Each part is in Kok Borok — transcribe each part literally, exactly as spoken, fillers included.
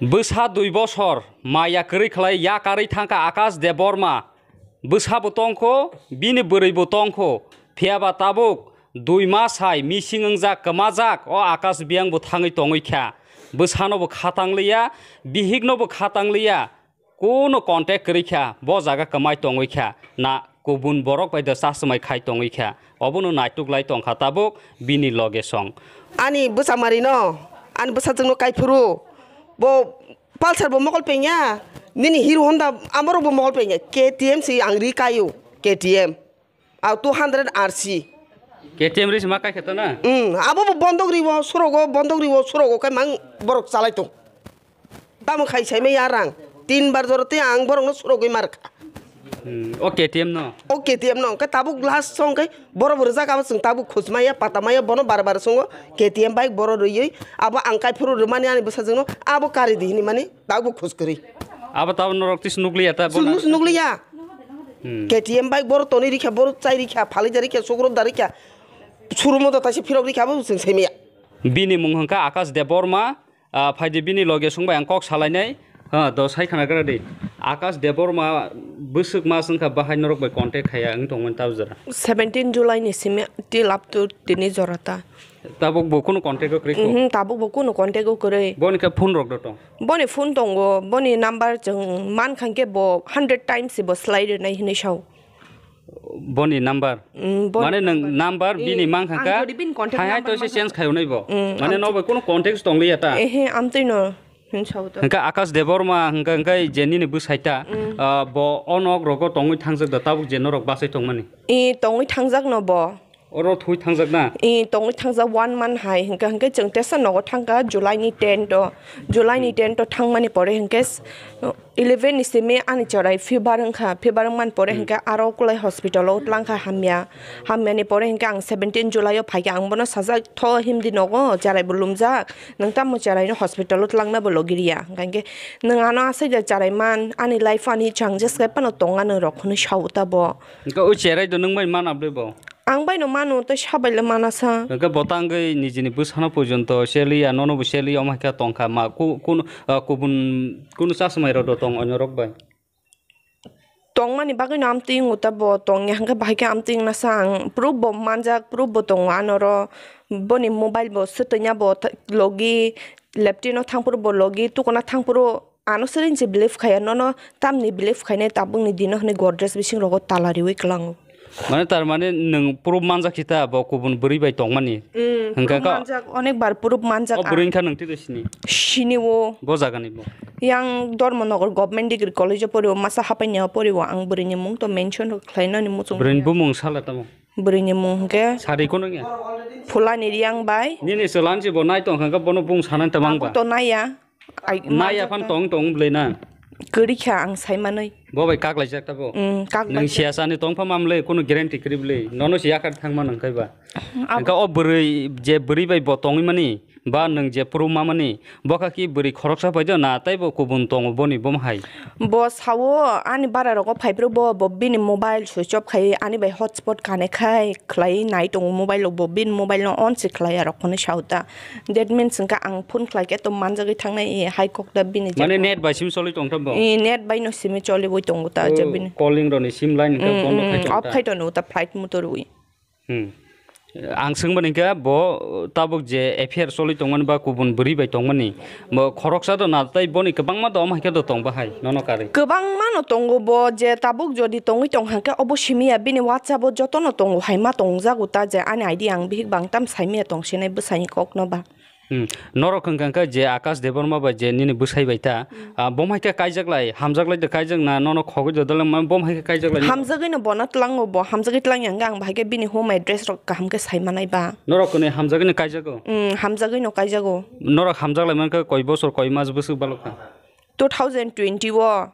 Bwsa dui bosor maya kwrwi khlai yakarwi thangkha Akash Debbarma. Bwsabo tongkho, bini bwrwibo tongkho. Phiyaba tabuk dui mas hai missing wngjak, kwmajak o Akash biyangbo thangwi tongwi kha. Bwsanobo khatang liya, bihiknobo khatang liya. Kuno contact kwrwi kha, bo jaga kwmai tongwi kha, na kubun borok bai da chasmai khai tongwi kha. Obono naituk lai tongkha tabuk bini loge song. Ani bwsa mari no, ani bwsa jwngno kaiphuru, bo Pulsar bo mokol pengya, nini Hero Honda amorok bo mokol pengya, K T M si ang ri kaio, K T M. Au two hundred R C. K T M ri sima kai khata na? Hmm, abo bo bondok riwo, surogo bondok riwo, surogo kai mang borok chalai tong. Tamo khai sai maya rang. Tin bar jora te ang borok no surogwi mar kha. Hmm, o K T M no? O K T M no, khe tabuk last song khe borok bo rijak abo chwng tabuk khus maya, pata maya, bono bar bar songo K T M bike borok riyoi. Abo ang kai phuru rwmani ani bwsa jwngno, abo kari di hini mani. Tabuk khus kwrwi. Abo tabuk norok tis nukliya ta. Chwng nukliya. Hmm. K T M bike boro tonwi rikha, boro chai rikha, phalwi da rikha, sukro da rikha. Surumo da taisi phirok rikha, abo chwng saimaya. Bini mung hwnkha Akash Debbarma, ah, phaidi bini loge songbai ang kok salainai. Ha, do sai khana gra di. Akash Debbarma bwswk mas wngkha bahai norok bai contact khaiya wng tongmani tabuk jora. Seventeen July ni simi till up to tini jora ta. Tabuk bo kunu contact o kwrwi kho? Mhm, tabuk bo kunu contact o kwrwi. Boni khe phone rok do tong? Boni phone tongo, boni number chwng man kha khe bo hundred times bo slai rwnai hinwi sao. Boni number? Mm, boni number. Mane nwng number bini man kha kha, hai hai to se change khai unai bo. Mm, mane no bai kunu contact tong liya ta? Ehe, amtwi no hin sao to. Hwnkhe Akash Debbarma hwnkhe, hwnkhe je nini bwsai ta, ah, bo o nok rogo tongwi thangjak da tabuk je norok bachai tongmani? E, tongwi thangjak no bo. Oro thwi thangjak na? I, tongwi thangjak one month hai, hwnkhe, hwnkhe chwng tesa nogo thangkha July ni ten to, July ni ten to thangmani pore hwnkhe s-, eleven ni simi ani chwrai fever wngkha, fever wngmani pore hwnkhe aro kulai hospital o twlangkha hamya, hamya ni pore hwnkhe ang seventeen July o phaikha, ang bono sajak tho himdi nogo, chwrai bo lumjak, nwng tamo chwrai no hospital o twlangna bo logi riya, hwnkhe nwng ano asai da chwrai man, ani life ani changes khai phano tonga nwng rok hwnwi sao ta bo. Hwnkhe o chwrai do nwng bai mana bwlwi bo? Ang bai no mano, tei sabai le mana sa. Hwnkhe bo tangwi nijini bwsano porjonto seliya, nono bo seliya, omo hai khe tongkha ma ku-, kun-, ah, kubun kunu chasmai rok do tong onyo rok bai? Tongmani bagwi no amtwi wngo ta bo tongya, hwnkhe bahai khe amtwi wngna sa ang proof bo manjak, proof bo tongo anoro, boni mobile bo swtwina bo logi, leptino thangphuru bo logi, tukuna thangphuru. Ano siring se believe khaya, nono tamni believe khainai tabukni dino hwnwi Godrej bising rogo tala riwi kwlango. Mane tar mane nwng proof manjak kita bo kubun bwrwi bai tongmani. Mm, hwnkha proof ka manjak, onek bar proof manjak. O bwrwi wngkha nwng twi sini? Sini o. Bo jagani bo? Yang Dharmanagar Government Degree College o pori o, masa hapai ni o pori o, ang bwrwi ni mung to mention khlai nani muchung. Bwrwi ni bumung sala tamo? Bwrwi ni mung hwnkhe. Sari kono ya? Phulani Riang bai. Nini chwla ni se bo nai tong kha, bono bung sanani tamang ba? Abo to nai ya. Ai, nai ya phan tong tong bwlai na. Kwrwi kha ang sai manwi. Bo bai kak laijak ta bo. Mm, kak laijak. Nwng siya sani tong pha mamle, kunu guarantee kwrwi bwlai. Nono se yakar thang ma nang kai ba. Abo. Hwnkhe o bwrwi, je bwrwi bai bo tongwi mani, ba nwng je proof ma mani, bo kha ki bwrwi khoroksa pai do na, tei bo kubun tongo boni bom hai? Bo sao ani bara rogo phai phuru bo, bo bini mobile switch off khai, ani bai hotspot connect khai khlai nai tongo mobile o, bo bini mobile no on se khlai ya rok hwnwi sao ta. That means hwnkha ang phone khlai khe to manjagwi thangnai, hai kok da bini. Mane je net bai sim choli tong tha bo? Eh, net bai no simi choliwi tongo ta, je bini. Calling rok ni sim line hwnkhe bondo khai tong ta. Off khai tono ta flight mode rwi. Hmm. Ang swngmani khe bo tabuk je affair choli tongmani ba kubun bwrwi bai tongmani, bo khoroksa do na, tei boni kwbangma do, omo hai khe do tong bahai nono karwi? Kwbangma no tongo bo, je tabuk jodi tongwi tong hang khe obo simi ya, bini WhatsApp o joto no tongo hai ma tongjago ta, je ani I D ang bihik bang tam sai miya tong sinai bwsai ni kok no ba. Hmm. Norok hwnkha khe je Akash Debbarma bai je nini bwsai bai ta, ah, bom hai khe kaijak lai, hamjak lai de kaijak na, nono khogwi de dole ma bom hai khe kaijak lai? Hamjagwi no bono tlango bo, hamjagwi tlang yang ang bahai khe bini home address rok kaham khe sai manai ba. Norok kwnwi hamjagwi no kaijago? Hmm, hamjagwi no kaijago. Norok hamjak lai man khe koi bosor, koi mas bwswk balok kha? Two thousand twenty o ha-,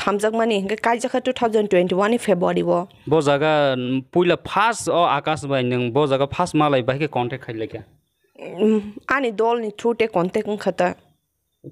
hamjak mani hwnkhe kaijak kha two thousand twenty-one ni February o. Bo jaga, mm, puila first o Akash bai nwng bo jaga first malai bai khe contact khai lai kha? Mm, ani dol ni through te contact wngkha ta.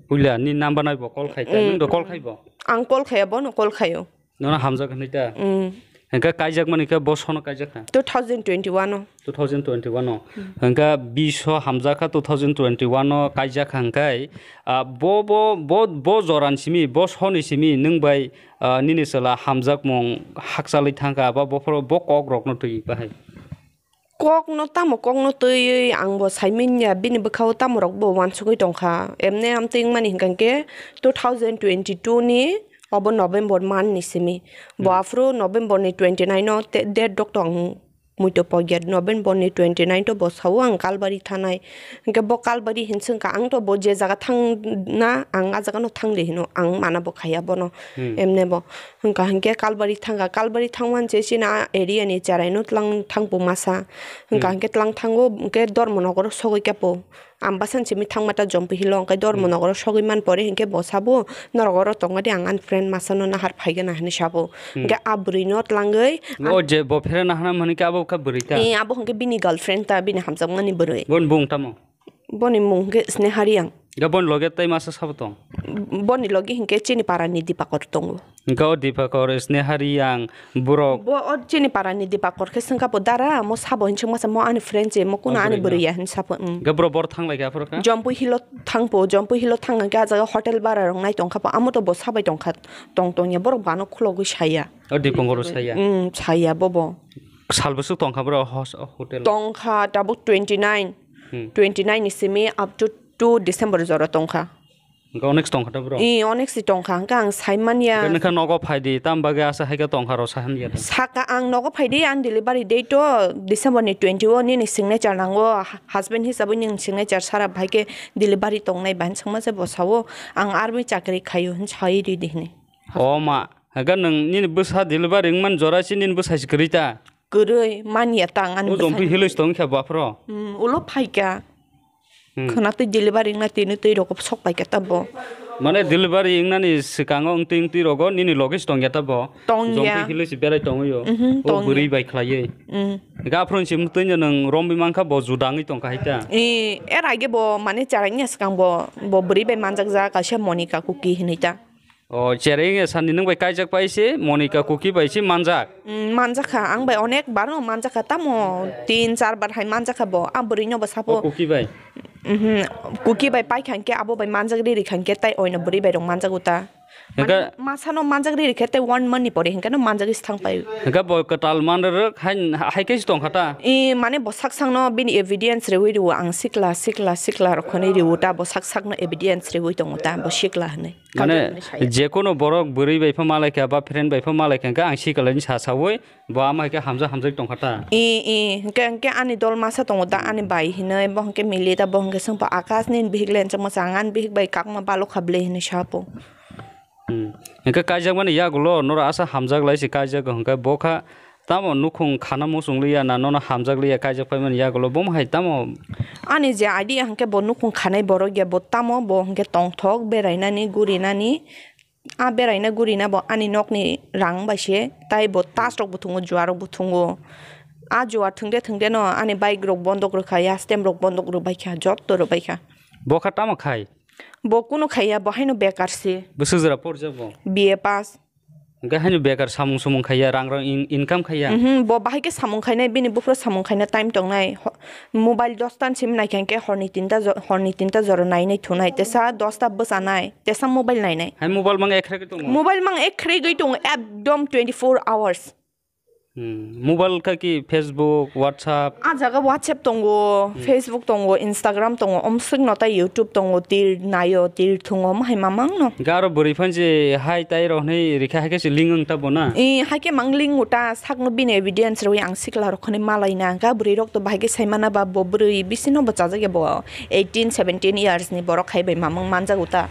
Puila ni number nai bo call khai ta, mm, nwng do call khai bo? Ang call khaya, bono call khayo. Nono hamjak hinwi ta? Mm. Hwnkhe kaijakmani khe bo sono kaijakha? Two thousand twenty-one o. Two thousand twenty-one o. Hmm. Hwnkhe biso hamjakha two thousand twenty-one o kaijakha hwnkhe, ah, bo, bo, bo, bo jorani simi, bo soni simi nwng bai, ah, nini chwla hamjakmung hakchalwi thangkha, ba bophoro bo kokrokno twi bahai? Kokno tamo kokno twiwi ang bo saimanya, bini bwkhao tamo rok bo uansugwi tongkha. Emne amtwi wngmani hwnkha khe two thousand twenty-two ni obo November month ni simi. Bo Hmm. aphuru November ni twenty-nine o te-, date rok tong muitu pogya November ni twenty-nine to bo sao ang Kalbari thanai. Hwnkhe bo Kalbari hinwi swngkha, ang to bo je jaga thangna, ang a jaga no thangli hino, ang mana bo khaiya bono. Hmm. Emne bo. Hwnkha hwnkhe Kalbari thangkha, Kalbari thangmani se chini a area ni cherai no tlang thangpo masa. Hwnkha Hmm. hwnkhe tlang thango, hwnkhe Dharmanagar o sogwi khe po. Ang bwsani simi thangma ta Jompuhilo, hwnkhe Hmm. Dharmanagar o sogwi man pore hwnkhe bo sabo, "Norok oro tongma di, ang ani friend masa no nahar phaigana," hinwi sabo. Hmm. Hwnkhe a bwrwi no tlangwi, O je bo phera nahana mani khe abo kha bwrwi ta? Eh, abo hwnkhe bini girlfriend ta, bini hamjakmani bwrwi. Boni bung tamo? Boni mung hwnkhe Sneha Reang. Ga boni loge tei masa sabo tong? Boni loge hwnkhe chini parani Dipakor tongo. Ga o Dipakor, Sneha Reang, borok. Bo o chini parani Dipakor khe swngkha bo, "Dara, mo sabo hinwi swngmasa, mo ani friend se, mo kuno ani Aboni bwrwi ya," hinwi sabo, mm. Ga borok bor thang lai kha aphuru kha? Jompuhilo thangpo, Jompuhilo thang hwnkhe a jaga hotel bara rok nai tongkha po, amo to bo sabai tongkha, tong tong ya, borok bano khulogwi saya. O Dipakor saya? Mm, saya bobo. Sal bwswk tongkha borok hos-, hotel? Tongkha tabuk twenty-nine. Hmm. Twenty-nine ni simi up to two December jora tongkha. Hwnkhe onek tongkha da bro? Ee, onek si tongkha, hwnkhe ang sai manya. Hwnkhe nokho phaidi, tam bagwi asa hai khe tongkha rw sa hamya da? Saka ang nogo phaidi, ang delivery date to December ni twenty o nini signature nango, husband hisabwi nini signature sara bahai khe delivery tongnai ba hinwi swngma se bo sao, ang army chakri khaio hinwi sai ridi hinwi. O ma, hwnkhe nwng nini bwsa delivery wngmani jora se nini bwsa se kwrwi ta? Kwrwi, manya ta ang ani bwsai. O Jompuhilo se tong kha bo aphuru? Hmm, ulo phaikha. Hmm. Khwna twi delivery wngna tini twi rok sok pai khe ta bo. Mane delivery wngnani swkango wngtwi wngtwi rogo nini loge se tongya ta bo? Tongya. Jompuhilo se berai tongwi o. Mhm, o tongya. Bwrwi bai khlaiwi. Mm. Ga aphuru se wngtwi no nwng romwi mankha bo juda wngwi tongkha hai ta? Ee, er age bo mane charaini swkang bo, bo bwrwi bai manjak jak kaisa Monica Kuki hinwi ta. O, chereng ya sani nwng bai kaijak pai se, Monica Kuki bai se manjak. Mm, manjak kha, ang bai onek bar no manjak kha, tamo tin char bar hai manjak kha bo, a bwrwi no bo sapo. O, Kuki bai? Mhm, Kuki bai pai kha hwnkhe, abo bai manjak riri kha hwnkhe, tai oino bwrwi bai rok manjak uta. Hwnkhe mane masa no manjak riri khe, tai one month ni pore hwnkhe no manjak is thang pai. Hwnkhe bo kwtal man rwrwk hai, hai khe se tong kha ta? E, mane bo sak sak no bini evidence riwi rwo, ang sikla, sikla, sikla rok khonwi riwo ta, bo sak sak no evidence riwi tongo ta, bo sikla hinwi. Mane, kaijak hinwi saya. Jekono borok bwrwi bai pha malai kha ba friend bai pha malai kha, hwnkhe ang sikalani sa sawi bo ama hai khe hamjak hamjak tong kha ta. E, e, hwnkhe, hwnkhe ani dol masa tongo ta, ani bai hinwi, bo hwnkhe mili ta, bo hwnkhe swngkha Akash nini bihik le, hwnkhe mwchang ani bihik bai kakma balok kha ble hinwi sapo. Hmm. Hwnkhe kaijakmani yagulo norok asa hamjak lai se kaijak, hwnkhe bo kha tamo nukhung khana muchung liya na, nono hamjak liya kaijak paimani yagulo, bomo hai tamo? Ani je idea hwnkhe bo nukhung khanai borok ya, bo tamo bo hwnkhe tongthok berainani, gurinani, a beraina gurina bo ani nokni rang bai se, tai bo tas rok bo thungo, juwa rok bo thungo. A juwa thwngde thwngde no ani bike rok bondok rwkha, ya stem rok bondok rwbaikha, jotto rwbaikha. Bo kha tamo khai? Bo kunu khaiya, bo haino bekar se. Bwswk jora porjak bo? B A pass. Hwnkhe haino bekar samung sumung khaiya, rang rang in-, income khaiya? Mhm, bo bahai khe samung khainai, bini buphuru samung khaina time tongnai. Ho-, mobile dosta ni simi naikha hwnkhe horni tinta jo-, horni tinta jora nainai thunai, tesa dosta bwchanai, tesa mobile nainai. Hai mobile mang ekhrek tongo? Mobile mang ekhrek tongo, ekdom twenty-four hours. Hmm. Mobile kha ki Facebook, WhatsApp? A jaga WhatsApp tongo, Hmm. Facebook tongo, Instagram tongo, omswk no tai YouTube tongo, tir naio, tir thungo, omo hai mamang no. Ga aro bwrwi phan se hai tai rok hinwi rikha hai khe se link wng ta bo na? E, hai khe mang link uta, sak no bini evidence rwi ang sikla rok khonwi malai na, ga bwrwi rok to bahai khe sai mana ba bo bwrwi bisi no bo chajak ya bo eighteen, seventeen years ni borok khai bai mamang manjak uta.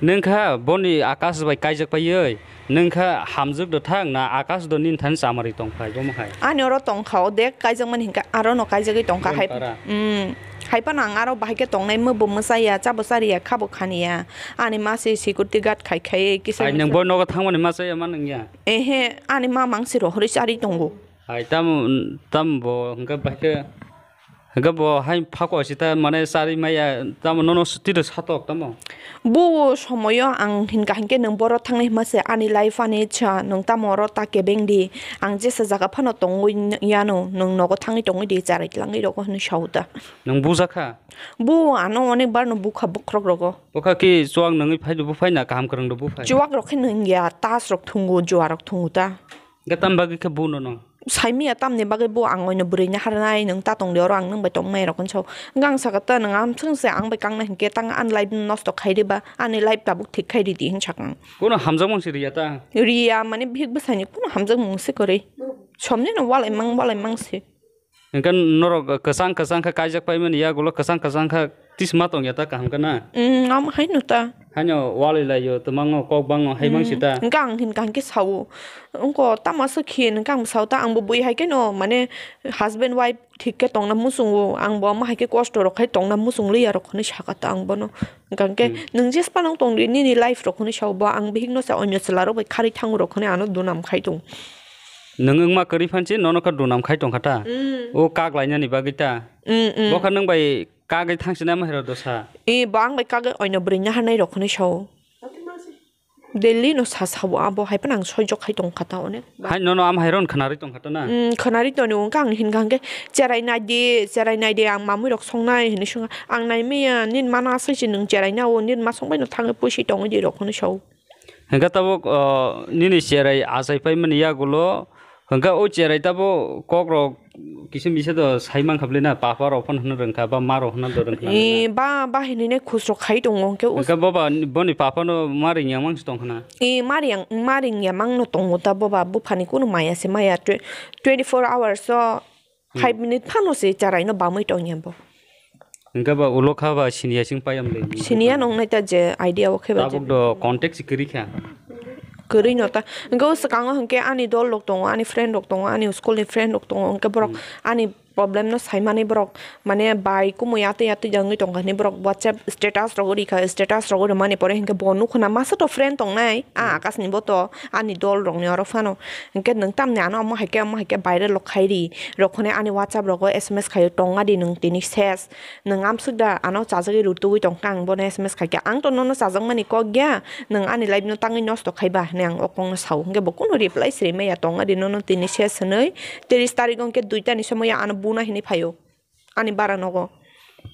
Nwng kha boni Akash bai kaijak paiwi? Nwng kha hamjwk do thang na Akash do nini thani chamari tong phai bomo hai? Ani oro tong kha o dek, kaijakmani hinkhe aro no kaijakgwi tong kha hai. Boni para? Mm. Hai phano ang aro bahai khe tongnai, mwbo mwchaya, chabo chariya, khabo khaniya. Ani ma se security guard khai khai kisa. Hai nwng misa. Bo nogo thangmani ma chaya ma nwng ya? Ehe, ani ma mang se rohorwi charwi tongo. Hai tamo, tamo bo hinkhe bahai khe Hwnkhe bo hai phako sita mane chari maya tamo nono tito satok tamo. Bo somoyo ang hinkha hinkhe nwng boro thangnai hwnma se ani life ani cha nwng tamo oro ta kebeng di ang jesa jaga phano tongwi yano nwng nogo thangwi tongwi di charai tlangwi rogo hwnwi sao ta. Nwng bujakha? Bo ano onek bar no bukha bokhorok rogo. Bokha ki chuwak nwngwi phai do buphai na kaham kwrwng do buphai? Chuwak rok khe nwng ya tas rok thungo juwa rok thungo ta. Hwnkhe tam bagwi khe bo nono? Saimaya tamni bagwi bo ang oino bwrwi naharnai nwng ta tongdi oro ang nwng bai tongmai rok hwnwi sao. Hwnkhe ang sakha ta nwng amswk se ang bai kangnai hinkhe tang ani life nosto khai riba ani life tabuk thik khai ridi hwnwi sakha ang. Kuno hamjakmung se riya ta? Riya mane bihik bwsaini kuno hamjakmung se kwrwi. Somni no walai mang walai mang se. Hwnkhe norok kwchang kwchang khe kaijak paimani yagulo kwchang kwchang khe tisma tongya ta kaham khe na? Mm, am haino ta. Haino walwi laio twmango kok bango hai mang sita. Mm, hwnkhe ang hinkha hinkhe sao. Wngko tamo aswk khe hinkhe ang sao ta ang bo bui hai kheno mane husband wife thik khe tongna muchungo ang bo omo hai khe kosto rok khai tongna muchung liya rok hwnwi sakha ta ang bono. Hwnkhe nwng jespa nang tongdi nini life rok hwnwi sao bo ang bihik no sa onyo chwla rok bai kharwi thango rok hwnwi ano dunam khai tong. Nwng wngma kwrwi phansi nono kha dunam khai tongkha ta? Mm. O kak lainani bagwi ta? Mm, mm. Bokha nwng bai kagwi thangsinai ma hero dosa? E, bo ang bai kagwi oino bwrwi naharnai rok hwnwi sao. Delhi no sa sao abo hai phano ang soijok khai tongkha ta onek. Hai nono am hai ron khwnarwi tongkha ta na? Mm, khwnarwi toni wngkha ang hinkha hwnkhe cherai naidi, cherai naidi ang mamui rok songnai hwnwi swngkha. Ang naimaya nini mana asai se nwng cherai nao nini masong bai no thangwi puisi tongwi di rok hwnwi sao. Hwnkhe tabuk, o, nini cherai achai paimani yagulo, hwnkhe o cherai tabuk kokrok kisa misa do sai mankha bwlai na, papa rok phano hwnwi rwngkha, ba ma rok hwnwi do rwngkha. E, ba, ba hinwi nai khus rok khai tongo, hwnkhe us- Hwnkhe boba, boni papa no ma ringya mang se tongkha na? E, ma ring, ma ringya mang no tongo ta boba, buphani kunu maya se maya, twe-, twenty four hours o five minute phano se cherai no bamwi tongya bo. Hwnkhe ba ulo kha ba siniya sing payam le. Siniya nong nai ta je idea o khe ba je. Tabuk do contact si kwrwi kha. Kwrwi no ta. Hwnkhe o swkango hwnkhe ani dol rok tongo, ani friend rok tongo, ani school ni friend rok tongo, hwnkhe borok ani problem no saimani borok mane bai kumui atwi atwi jangwi tongkha hwnwi borok WhatsApp status rogo rikha, status rogo rwmani pore hwnkhe bo nukhuna masa to friend tongnai a Akash ni bo to ani dol rokni oro phano. Hwnkhe nwng tamni ano omo hai khe omo hai khe viral rok khai ri rok hwnwi ani WhatsApp rogo S M S khaio tongma di nwng tini ses nwng amswk da ano chajagwi rutugwi tongkha ang bono S M S khaikhe ang to nono chajakmani kok ya nwng ani life no tangwi nosto khaiba hwnwi ang o kokno sao hwnkhe bo kunu reply srimaya tongma di nono tini ses hwnwi tris tarik hwnkhe duita ni somoyo ano buna hinwi phaio. Ani bara nogo.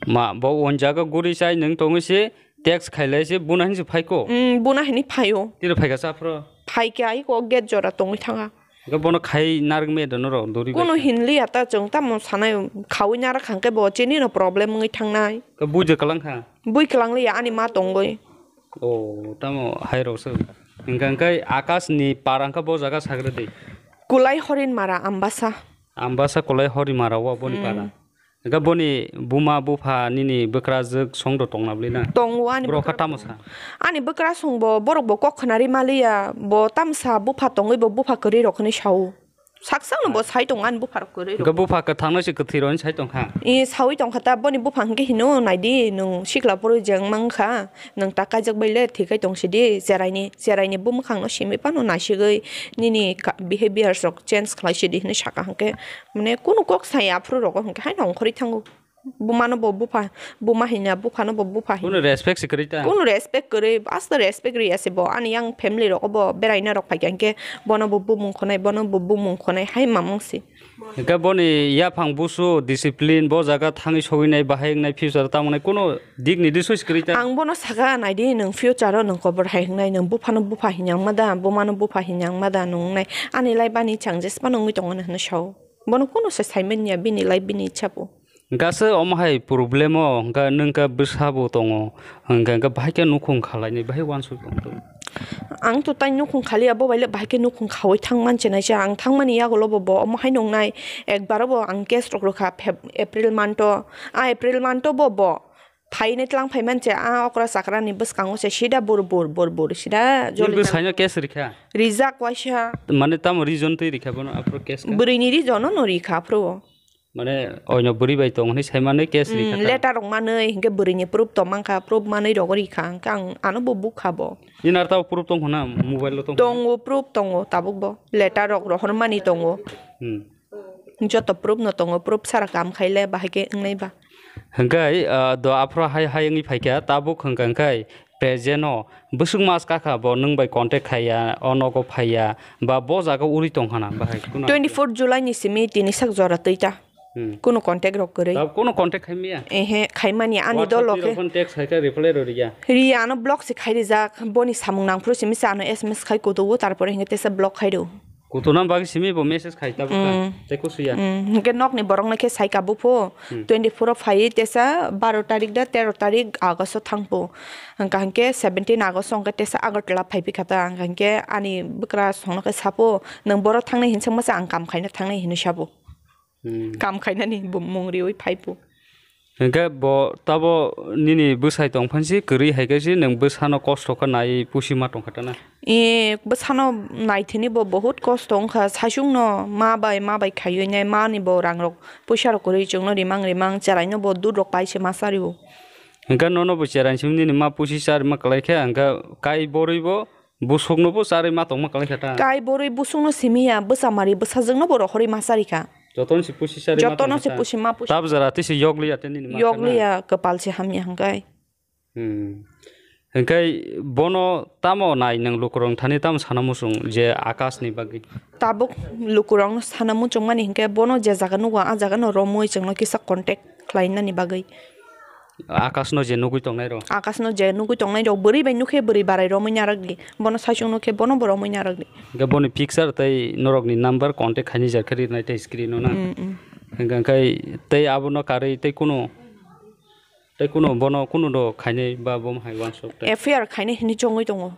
Ma, bo on jaga guri chai nwng tongwi se text khailai se buna hinwi se phaiko. Mm, buna hinwi phaio. Tiro phaika sa phro. Phaikhe ai ko gate jora tongwi thanga. Ga bono khai narwk me dono ro dori. Kono bai kha. Hinli ata chwng tamo sanai khawi narak hangke bo chini no problem wngwi thangnai. Ga bui je kalang kha. Bui kalang li ani ma tongwi. O tamo hai rok se. Hingka hingkai Akash ni para hingka bo jaga sagra de. Kulai Horin Mara Ambasa. Ambasa Kulai Horin Mara o boni para. Hwnkhe boni buma bupha nini bwkrajwk songdo tongna bwlwi na? Tongo ani bwkrajwk. Borok kha tamo sa? Ani bwkrajwk songbo borokbo kok khwnari maliya, bo tamsa bupha tongwi bo bupha kwrwi rok hwnwi sao. Saksano bo sai tongo ani bupha rok kwrwi rok. Hwnkhe bupha kwthangno se kwthwi rokni sai tongkha? E, saui tongkha ta, boni bupha hwnkhe hino, naidi nwng sikla poro jeng mankha, nwng ta kaijak bai le thwikhai tongsidi, cheraini, cheraini bumwkhangno simi phano naisigwi nini ka-, behaviors rok change khlaisidi hwnwi saka hwnkhe. Mane kunu kok saya aphuru rogo hwnkhe haino ongkhorwi thango. Buma no bo bupha, buma hinya, bupha no bo bupha hinya. Kunu respect se kwrwi ta? Kunu respect kwrwi, asta respect riya se bo. Ani yang family rogo bo beraina rok phaikha hwnkhe bono bo bumung khonai, bono bo bumung khonai hai mamung se. Hwnkhe boni yaphang busu discipline bo jaga thangwi sogwi nai bahai wngnai future tamo nai kunu dik ni disoi se kwrwi ta? Ang bono saka naidi nwng future o nwng kobor hai wngnai, nwng bupha no bupha hinya wngma da, buma no bupha hinya wngma da nwng wngnai. Ani life ani chang jespa no wngwi tongo hwnwi sao. Bono kunu se sai manya bini life bini ichha bo. Hwnkhe aswk omo hai problem o hwnkhe nwng khe bwsa bo tongo, hwnkhe hwnkhe bahai khe nukhung khalainai bahai uansuk tong tong. Ang to tai nukhung khaliya, bo bai le bahai khe nukhung khaui thang man chenai se. Ang thangmani yagulo bo, bo omo hai nongnai, ekbar o bo ang case rok rwkha Feb-, April month o. A April month o bo, bo phainai tlang phai man che, a okra chakra ni bwskango se sida bur bur, bur bur, sida joli. Nini bwsaino case rikha? Rijak waisa. Mane tamo reason twi rikha bono aphuru case kha? Bwrwi ni reason no rikha aphuru. Mane oino bwrwi bai tong hwnwi sai manwi case rikha ta? Letter rok manwi, hinkhe bwrwi ni proof tong mankha, proof manwi rogo rikha, hinkhe ang ano bo bukha bo. Nini aro tamo proof tong hwna, mobile o tong hwna? Tongo, proof tongo, tabuk bo. Letter rok rohor mani tongo. Hmm. Joto proof no tongo, proof sara kam khaile bahai khe wngnai ba. Hwnkhe, ah, do aphro hai, hai wngwi phaikha, tabuk hwnkha hwnkhe present o bwswk mas kakha bo nwng bai contact khaiya, o nogo phaiya, ba bo jaga uri tongkhana bahai kuno. Twenty four July ni simi tini sak jora twi ta. Hmm. Kuno contact rok kwrwi. Tab kuno contact khaimya? Ehe, khaimani ani WhatsApp dolo twi khe. Rok phone text khai khe reply rw riya. Riya ano block se khai rijak, boni samung nangphuru simi se ano S M S khai kutugo, tarpore hinge tesa block khai rw. Kutuna bagwi simi bo message khai tabuk kha. Mm. Tei kusuya. Mm. Hingke nokni borokno khe sai ka bupho, Hmm. twenty four o phai tesa baro tarik da tero tarik August o thangpho. Hingka hingke seventeen August o hingke tesa Agartala phai phikha ta. Hingka hingke ani bwkra songno khe sapo, "Nwng boro thangnai hinsa masa ang kam khaina thangnai," hinwi sabo. Hmm. Kam khainani bo mung riwi phaipo. Hingke bo tabo nini bwsai tongphansi kwrwi hai khe si nwng bwsano kosto khe nai pusi ma tongkha ta na? E, bwsano naithini bo bahut kosto wngkha, saichungno ma bai, ma bai khaiwi nai, mani bo rangrok, pwisarok kwrwi chwngno rimang rimang, cheraino bo dudrok paise ma chario. Hingke nono bo cherai simi nini ma pusi charima kwlai khe, hingke kai borwi bo busukno bo charwi ma tongma kwlai kha ta? Kai borwi busukno simi ya, bwsa mari bwsajwkno bo rohorwi ma chari kha. Jotono se pusi chari ma Jotono tongma se ta? Pusi ma pusi. Tab jara tei se yokliya tei nini ma kha na? Yokliya, kwpal se hamya hwnkhe. Hmm. Hwnkhe bono tamo nai nwng lukurok thani tamo sana muchung je Akash ni bagwi? Tabuk lukurokno sana muchung mani hwnkhe bono je jaga nugo, a jaga no romwi chwngno kisa contact khlainani bagwi. Akashno je nugwi tongnai rok. Akashno je nugwi tongnai rok, bwrwi bai nukhe bwrwi barai romwi narwk di. Bono saichung nukhe bono bo romwi narwk di. Hingke boni picture tei norokni number contact khaini jar khe rinai tei screen o na. Mm, mm. Hingke khe tei abono karwi tei kunu, tei kunu bono kunu do khainai ba bo hai wansuk tei. F I R khainai hinwi chongwi tongo.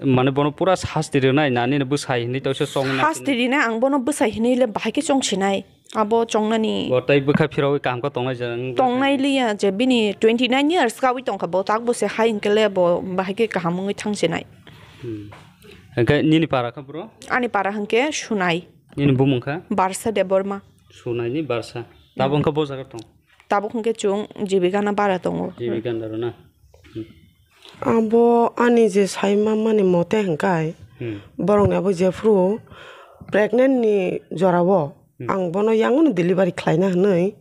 Mane bono pura sasti rwnai na nini bwsai hinwi tongse chong na Sasti rina ang bono bwsai hinwi le bahai khe chong sinai. Abo chongnani Bo tei bwkha phirogwi kaham khe tongnai jang. Tongnai liya je bini twenty nine years kawi tongkha bo tak bo se hai hinkhe le bo bahai khe kaham wngwi thang sinai. Hmm. Hingkhe nini para kha bro? Ani para hingkhe Sunai. Nini bumung kha? Barsa Debbarma. Sunai ni Barsa. Tabuk hingkhe bo jaga tong? Tabuk hingke chwng jibigana bara tongo. Jibigana rw na? Hmm. Abo ani je sai ma mani mote hingkai, Hmm. borokni abo jephru pregnant ni jorao Hmm. ang bono yangono delivery khlaina hinwi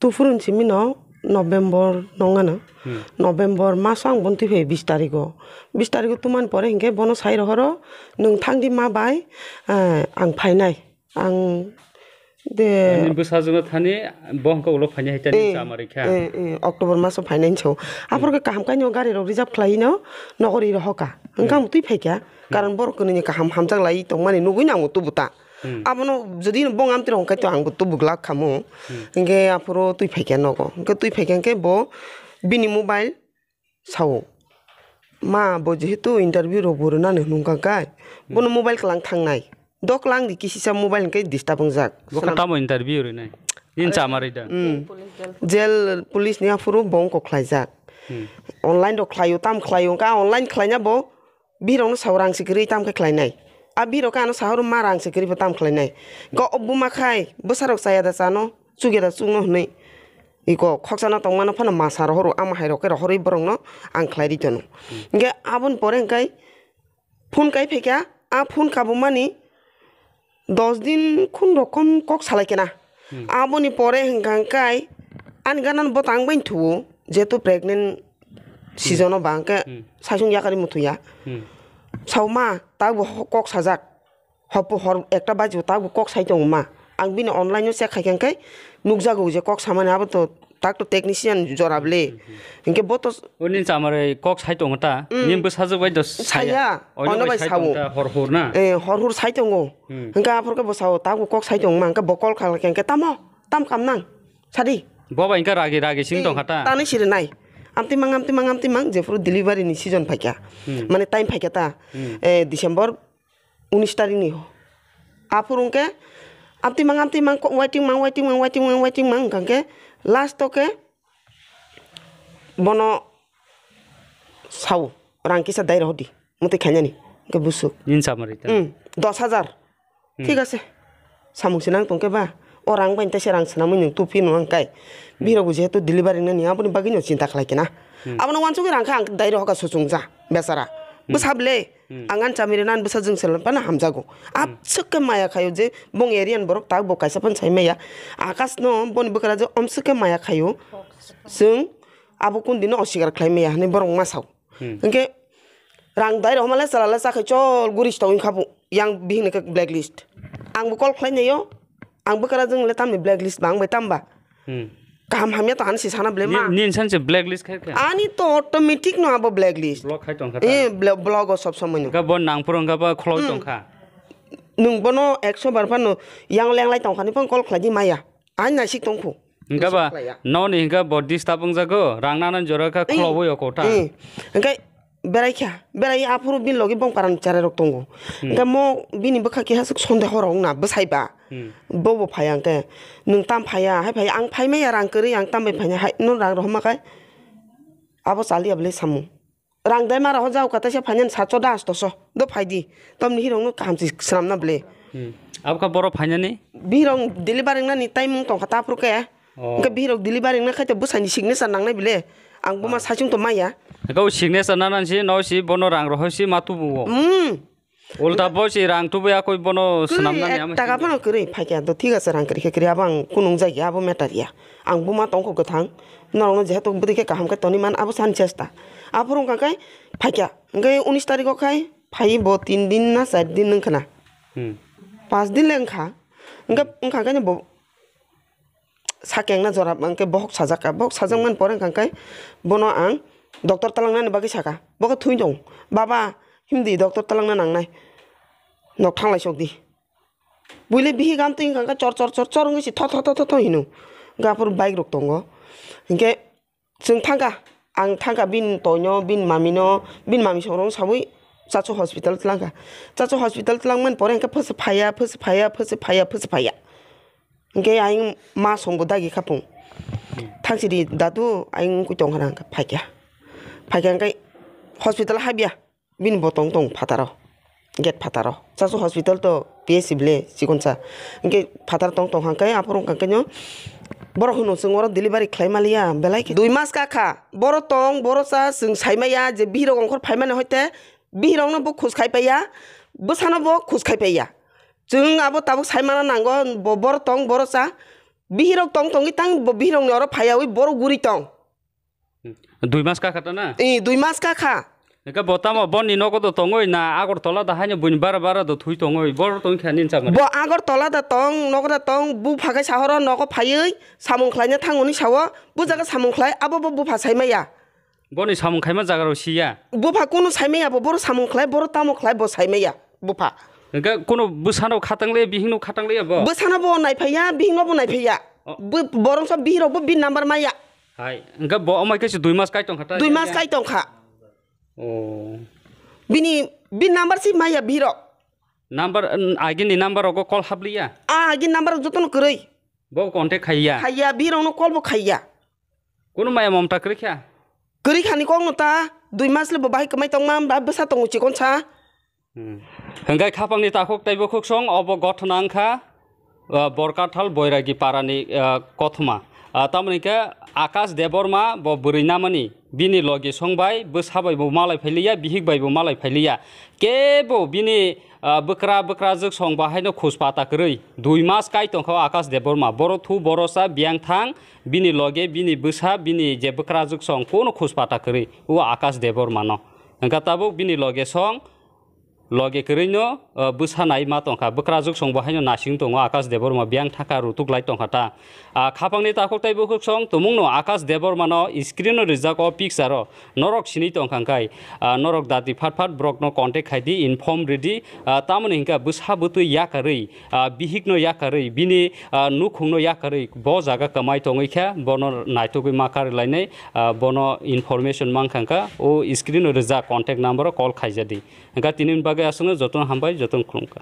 tuphuru simi no November nongano. Hmm. November maso ang bono twiphai bis tarigo. Bis tarigo twmani pore hingke bono sai rohoro, "Nwng thangdi ma bai, eh, ang phainai." Ang de Ani bwsajwkno thani bo hwnkhe ulo phainai hai tani Eh, chama rikha. eh, eh, October maso phainai hinso. Aphor khe kaham kainwi gari rok reserve khlai no nogo ri rohoka. Hwnkhe ang twi phaikha. Karon borok kwnwi ni kaham hamjak lai tongmani nugwi no ang tubu ta. Hmm. Abono jodi no bong amtwi rok hwnkhe to ang bo tubu glak khamu. Hwnkhe aphuru twi phaikha nogo. Hwnkhe twi phaikha hwnkhe bo bini mobile sao. Ma, bo jehetu interview rok bo rwnani hwnka kai, bono mobile kwlang thangnai. Dok lang di kisisa mobile hwnkhe disturb wngjak. Bo khe tamo interview rwnai? Nini chama rida. Mm. Jail police ni aphuru bo wngkok khlaijak. Hmm. Online rok khlaio, tam khlaio, hwnkhe a online khlaina bo birokno sao rang se kwrwi tam khe khlainai. A birok khe ano sahoro ma rang se kwrwi bo tam khlainai. Ko o buma khai bwsarok chaya da chano. Chukya da chukno hwnwi iko khoksa no tongmano phano masa rohoro, ama hai rok khe rohorwi borokno ang khlai ri tono. Hwnkhe aboni pore hwnkhe phone kai phaikha, a phone kabumani dos din khun rokom kok salai kena. Hmm. Aboni pore hwnkha hwnkhe ani gana bo tang bai thuo, jehetu pregnant season o ba hwnkhe Hmm. saichung yakarwi muthuya. Hmm. Sao ma, ta bo kok sajak. Hopu hor ekta baji o tabuk kok sai tongo ma. Ang bini online o check khai khe nukjago je kok samani abo to tak to technician jora bwle. Hinkhe bo to O nini chamari kok sai tongo ta? Mm. Nini bwsajwk bai to saya. Saya. Ono Ono bai bai sai sao. Tongo ta hor hor na? Eh, hor hor sai tongo. Hmm. Hinkhe aphor khe bo sao tabuk kok sai tongo ma. Hinkhe bo call kha khe hinkhe tamo? Tam kam nang? Sadi. Bo bai hinkhe ragi ragi sing Eh, tongkha ta? Tani sirinai. Amtwi mang, amtwi mang, amtwi mang, jephuru delivery ni season phaikha. Hmm. Mane time phaikha ta. Hmm. Eh, December unis tarik ni ho. Aphuru hwnkhe amtwi mang, amtwi mang, ko-, waiting mang, waiting mang, waiting mang, waiting mang, hwnkha hwnkhe last o khe bono sao, rang kisa dai rohordi, mwtwi khainani, hwnkhe busuk. Nini chamari ta? Hmm, dos hajar. Hmm. Thik ase. Samung se nang tongkhe ba, o rang bai tei se rang swnamwi nwng tubphino ang kai. Hmm. Birok bo jehetu delivery wngnani aboni bagwino chinta khlai kena. Hmm. Abono uansugwi rang khe ang dai rohorkha suchungja, bechara. Bwsa ble, ang ani chamiri nani bwsa jwng selam phano hamjago. Abswk khe maya khaio je bong area ni borok tak bo kaisa phano sai maya. Akash no boni bwkra je omswk khe maya khaio. Chwng abo kun dino oswikar khlai maya hinwi borok ma sao. Hinkhe rang dai rok hamale chala le chakhai chol guri se tong wngkha bo. Yang bihik ni khe blacklist. Ang bo call khlai naio. Ang bwkra jwng le tamni blacklist bang bai tamba. Hmm. Kaham hamya to ani se sana ble ma. Ni, ni insan se blacklist khe khe. Ani to automatic no abo blacklist. Block khai tong kha ta. Eh, blo-, block o sob somoi no. Ga bo nang phuru ga ba khloi tong kha. Nwng bono ekso bar phano yang lenglai tong kha ni phone call khlai di maya. Ani naisik tong khu. Hingkha ba, noni hingkha bo disturb wngjago, rang nana jora kha khulobwi o kota. Eh, hingkha berai kha, berai aphuru bini logi bong paran chara rok tongo. Hingkha mo bini bwkha keha swk sondeho rok wngna bwsai ba. Bobo phai ang khe, nwng tam phaiya, hai phai ang phai maya rang kwrwi ang tam bai phaina hai no rang rohorma khai. Abo chaliya bwle samung. Rang dai mara ho jao kata se finance sacho das toso. Do phai di. Tom ni hirong no kaham si swnam na ble. Hmm. Abkha boro phainani? Bihirong delivery nani time wng tong kha ta phuru khe. Oh. Hingke bihirok delivery na khai to bwsani signature nang nai bile. Ang buma saichung to maya. Hingke o signature nana si no si bono rang rohoi si ma tubu o. Hmm. Ulta bo si rang tubu ya koi bono swnam nani ama taka phano kwrwi phai khe do thik ase rang kwrwi khe kwrwi abo ang kunung jai ya abo matter ya. Ang buma tong kho kwthang. Norokno jehetu bwtwi khe kaham khe toni man abo san chesta. Aphuru wngkha khe phaikha. Hwnkhe unis tarikh o khai phai bo tin din na char din wngkha na. Hmm. Pas din le wngkha. Hwnkhe wngkha khe bo sakeng na jora hwnkhe bohok sajak kha. Bohok sajak man pore wngkha khe bono ang doctor twlang nani bagwi sakha. Bo khe thwi tong. Baba himdi doctor twlang na nangnai. Nok thanglai sok di. Buile bihik amtwi wngkha khe chor chor chor chor wngwi se tho tho tho tho tho hino. Hwnkhe aphuru bike rok tongo. Hinkhe chwng thangkha, ang thangkha bini toino, bini mamino, bini mami songrokno saui Chachu hospital twlangkha. Chachu hospital twlangmani pore hinkhe phasa phaiya, phasa phaiya, phasa phaiya, phasa phaiya. Hinkhe ayang ma songbo dagi khapung. Thangsidi dadu ayang wngkui tongkha na hinkhe phaikha. Phaikha hinkhe hospital habya. Bini bo tong tong phataro, gate phataro. Chachu hospital to P S C bile chikonsa. Hingke phatar tong tong hangke aphuru hangke no borok hino chwng oro delivery khlai maliya belai khe. Dui mas ka kha. Boro tong, boro cha chwng sai maya je bihirok ongkhor phai mani hoite bihirok no bo khus khai paiya, bwsano bo khus khai paiya. Chwng abo tabuk sai mana nango bo boro tong, boro cha. Bihirok tong tongwi tang bo bihirok ni oro phaiyawi boro guri tong. Dui mas ka kha ta na? Eh, dui mas ka kha. Eka bo tamo boni nogo do tongoi na Agartala da haino buini bara bara do thui tongoi. Bor tong kha nin chamari. Bo Agartala da tong, nogo da tong, bupha kai sahoro nogo phaiwi samung khlaina thangoni sawo. Bu jaga samung khlai abo bo bupha sai maya. Boni samung khaima jaga rok siya. Bupha kunu sai maya bo boro samung khlai, boro tamo khlai bo sai maya. Bupha. Eka kuno bwsano khatang le, bihingno khatang le bo. Bwsano bo nai phaiya, bihingno bo nai phaiya. Oh. Bu borong so bihirok bo bin number maya. Hai, hingke bo omai khe se dui mas kai tong kha ta? Dui mas kai tong kha. Oh. Bini, bini number si maya bihirok. Number, n-, agini number rogo call habliya? A, agini number rok jotono kwrwi. Bo contact khaiya? Khaiya, bihirokno call bo khaiya. Kuno maya mamta kwrwi kha? Kwrwi khani kokno ta, dui mas le bo bahai kwmai tongma, ba bwsa tongo chikonsa. Hmm. Hingke khapangni takhuk tei bukhuksong obo gothona wngkha, ah, Borkathal Boiragi parani, ah, kothoma. Ah, tamoni khe Akash Debbarma bo bwrwi namani, bini logi song bai bwsa bai bo malai phailiya, bihik bai bo malai phailiya. Kebo bini, ah, bwkra, bwkrajwk song bahaino khuspata kwrwi. Dui mas kai tongkha o Akash Debbarma. Boro thu, boro cha, biyang thang, bini loge, bini bwsa, bini je bwkrajwk song, kono khuspata kwrwi. O Akash Debbarmano. Hingkha tabuk bini loge song, Loge kwrwino, uh, bwsa nai ma tongkha. Bwkrajwk song bo haino nasing tongo, Akash Debbarma biyang thangkha, rutuk lai tongkha ta. Ah, khapangni takhuk tei bukhuksong tumungno Akash Debbarmano screen-o rijak o picture-o norok sinui tongkha hwnkhe, ah, norok dati phat phat borokno contact khai di, inform rw di, ah, tamoni hwnkhe bwsa bwtwi yakarwi, ah, bihikno yakarwi, bini, ah, nukhungno yakarwi bo jaga kwmai tongwi khe bono naitugwi ma karwi lainai, ah, bono information mankha hwnkhe o screen-o rijak contact number-o call khaija di. Hingkha tini bagwi aswkno jotono hambai, jotono khulumkha.